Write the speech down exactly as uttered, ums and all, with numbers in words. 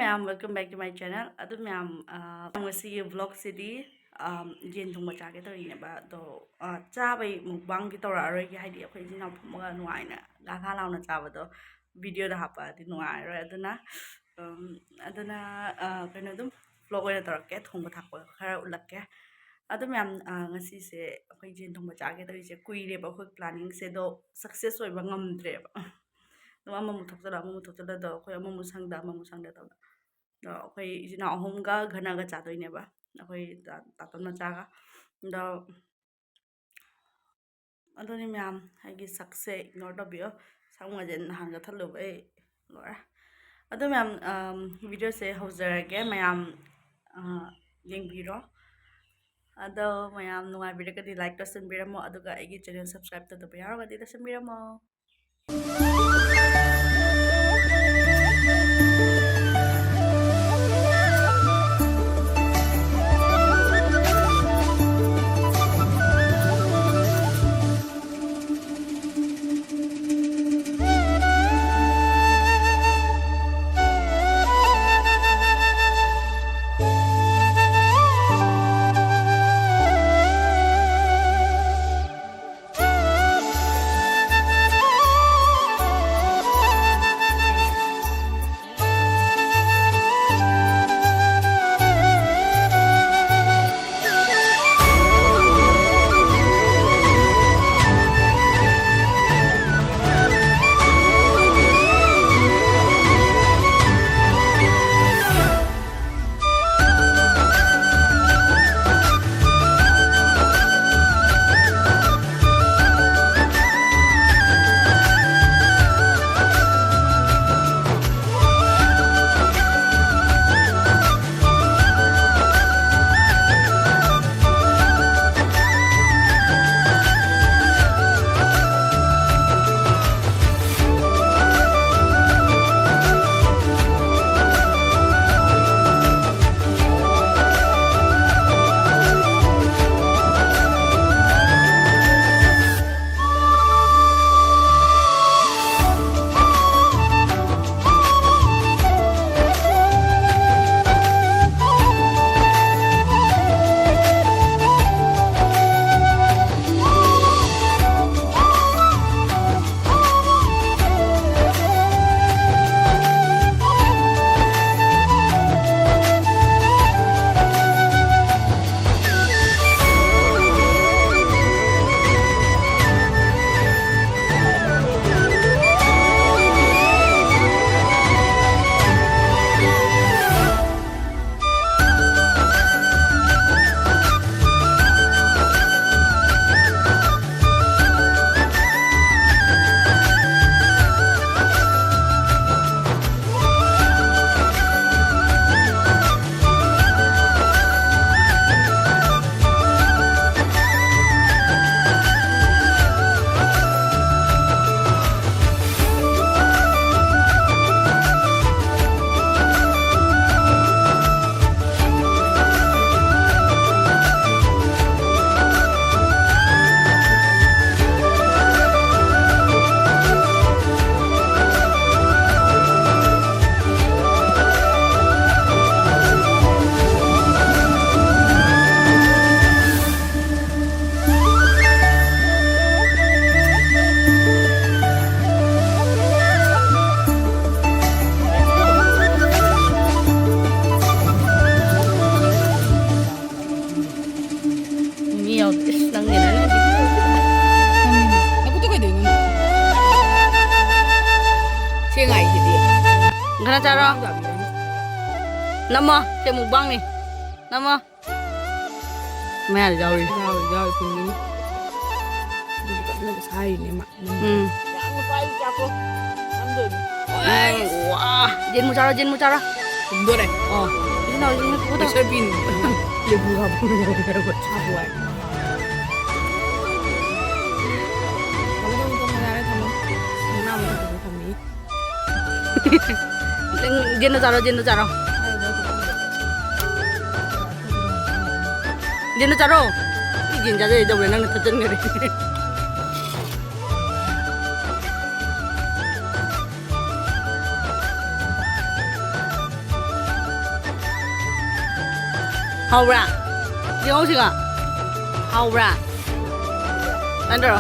Ma'am, welcome back to my channel. ꯑꯗꯨ ꯃꯌꯥꯝ, ꯑ, ꯉꯁꯤꯒꯤ vlogꯁꯤꯗꯤ, ꯑꯝ, ꯌꯦꯟ ꯊꯣꯡꯕ ꯆꯥꯒꯦ ꯇꯧꯔꯤꯅꯦꯕ꯫ ꯑꯗꯣ, ꯑ, ꯆꯥꯕꯩ mukbangꯗꯤ ꯇꯧꯔꯛꯑꯔꯣꯏꯒꯦ, ꯍꯥꯏꯗꯤ ꯑꯩꯈꯣꯏ ꯏꯆꯤꯟ ꯏꯅꯥꯎ ꯐꯝꯃꯒ ꯅꯨꯡꯉꯥꯏꯅ ꯒꯥ ꯒꯥ ꯂꯥꯎꯅ ꯆꯥꯕꯗꯣ videoꯗ ꯍꯥꯞꯄꯛꯑꯗꯤ ꯅꯨꯡꯉꯥꯏꯔꯔꯣꯏ꯫ ꯑꯗꯨꯅ, ꯑꯝ, ꯑꯗꯨꯅ, ꯑ, ꯀꯩꯅꯣ, ꯑꯗꯨꯝ vlog ꯑꯣꯏꯅ ꯇꯧꯔꯛꯀꯦ, ꯊꯣꯡꯕ ꯊꯥꯛꯄ ꯈꯔ ꯎꯠꯂꯛꯀꯦ꯫ ꯑꯗꯨ ꯃꯌꯥꯝ, ꯑ, ꯉꯁꯤꯁꯦ ꯑꯩꯈꯣꯏ ꯌꯦꯟ ꯊꯣꯡꯕ ꯆꯥꯒꯦ ꯇꯧꯔꯤꯁꯦ ꯀꯨꯏꯔꯦꯕ, ꯑꯩꯈꯣꯏ planningꯁꯦ, ꯑꯗꯣ success ꯑꯣꯏꯕ ꯉꯝꯗ꯭ꯔꯦꯕ꯫ ꯑꯗꯨꯝ ꯑꯃꯃꯨꯛ ꯊꯣꯛꯆꯜꯂ, ꯑꯃꯃꯨꯛ ꯊꯣꯛꯆꯜꯂ, ꯑꯗꯣ ꯑꯩꯈꯣꯏ ꯑꯃꯃꯨꯛ ꯁꯪꯗ, ꯑꯃꯃꯨꯛ ꯁꯪꯗ ꯇꯧꯗ꯫ ꯑꯗꯣ ꯑꯩꯈꯣꯏ ꯏꯆꯤꯟ ꯏꯅꯥꯎ ꯑꯍꯨꯝꯒ ꯘꯅꯒ ꯆꯥꯗꯣꯏꯅꯦꯕ, ꯑꯩꯈꯣꯏ ꯇꯥ-, ꯇꯥꯇꯣꯟ ꯃꯆꯥꯒ꯫ ꯑꯗꯣ ꯑꯗꯨꯅꯤ ꯃꯌꯥꯝ, ꯑꯩꯒꯤ ꯁꯛꯁꯦ ignore ꯇꯧꯕꯤꯌꯣ꯫ ꯁꯝꯒꯁꯦ ꯅꯍꯥꯟ ꯀꯛꯊꯠꯂꯨꯕꯩ ꯂꯣꯏꯔꯦ꯫ ꯑꯗꯣ ꯃꯌꯥꯝ, ꯑꯝ, videoꯁꯦ ꯍꯧꯖꯔꯒꯦ꯫ ꯃꯌꯥꯝ, ꯑ, ꯌꯦꯡꯕꯤꯔꯣ꯫ ꯑꯗꯣ ꯃꯌꯥꯝ ꯅꯨꯡꯉꯥꯏꯕꯤꯔꯒꯗꯤ like ꯇꯧꯁꯟꯕꯤꯔꯝꯃꯣ, ꯑꯗꯨꯒ ꯑꯩꯒꯤ channel subscribe ꯇꯧꯗꯕ ꯌꯥꯎꯔꯒꯗꯤ ꯇꯧꯁꯟꯕꯤꯔꯝꯃꯣ꯫ ꯆꯥꯔꯣ꯫ ꯅꯝꯃꯣ꯫ ꯁꯦ ꯃꯨꯛꯕꯥꯡꯅꯤ꯫ ꯅꯝꯃꯣ꯫ ꯃꯌꯥꯗ ꯌꯥꯎꯔꯤ꯫ ꯌꯥꯎꯔꯤ, ꯌꯥꯎꯔꯤ, ꯐꯪꯉꯤꯅꯤ꯫ ꯑꯗꯨꯗꯤ ꯀꯟꯅ ꯁꯥꯏꯔꯤꯅꯦ ꯃꯥ꯫ ꯎꯝ꯫ ꯎꯝ, ꯋꯥ꯫ ꯌꯦꯟ ꯃꯨꯛ ꯆꯥꯔꯣ, ꯌꯦꯟ ꯃꯨꯛ ꯆꯥꯔꯣ꯫ ꯇꯨꯝꯗꯣꯔꯦ꯫ ꯑꯣ꯫ ꯏꯆꯤꯟ ꯏꯅꯥꯎ ꯌꯦꯟ ꯃꯨꯛ ꯄꯨꯊꯣꯛ꯫ ꯄꯤꯁꯔ ꯄꯤꯅꯤ꯫ ꯂꯦꯕꯨ ꯍꯥꯞꯄ꯫ ꯍꯥꯞꯄꯨ ꯍꯥꯏ꯫ ꯊꯝꯃꯣ, ꯊꯝꯃꯣ, ꯊꯝꯃꯣ, ꯌꯥꯔꯦ, ꯊꯝꯃꯣ꯫ ꯃꯅꯥ ꯑꯃ ꯊꯝꯃꯣ, ꯊꯝꯃꯤ꯫ ꯌꯦꯟꯗꯣ ꯆꯥꯔꯣ, ꯌꯦꯟꯗꯣ ꯆꯥꯔꯣ꯫ ꯌꯦꯟꯗꯣ ꯆꯥꯔꯣ꯫ ꯌꯦꯟ ꯆꯥꯖꯩ ꯇꯧꯔꯦ, ꯅꯪꯅ ꯊꯠꯆꯟꯈꯔꯦ꯫ ꯍꯥꯎꯕ꯭ꯔꯥ? ꯌꯦꯡꯉꯣ ꯁꯤꯒ꯫ ꯍꯥꯎꯕ꯭ꯔꯥ? ꯀꯃꯥꯏꯅ ꯇꯧꯔꯣ?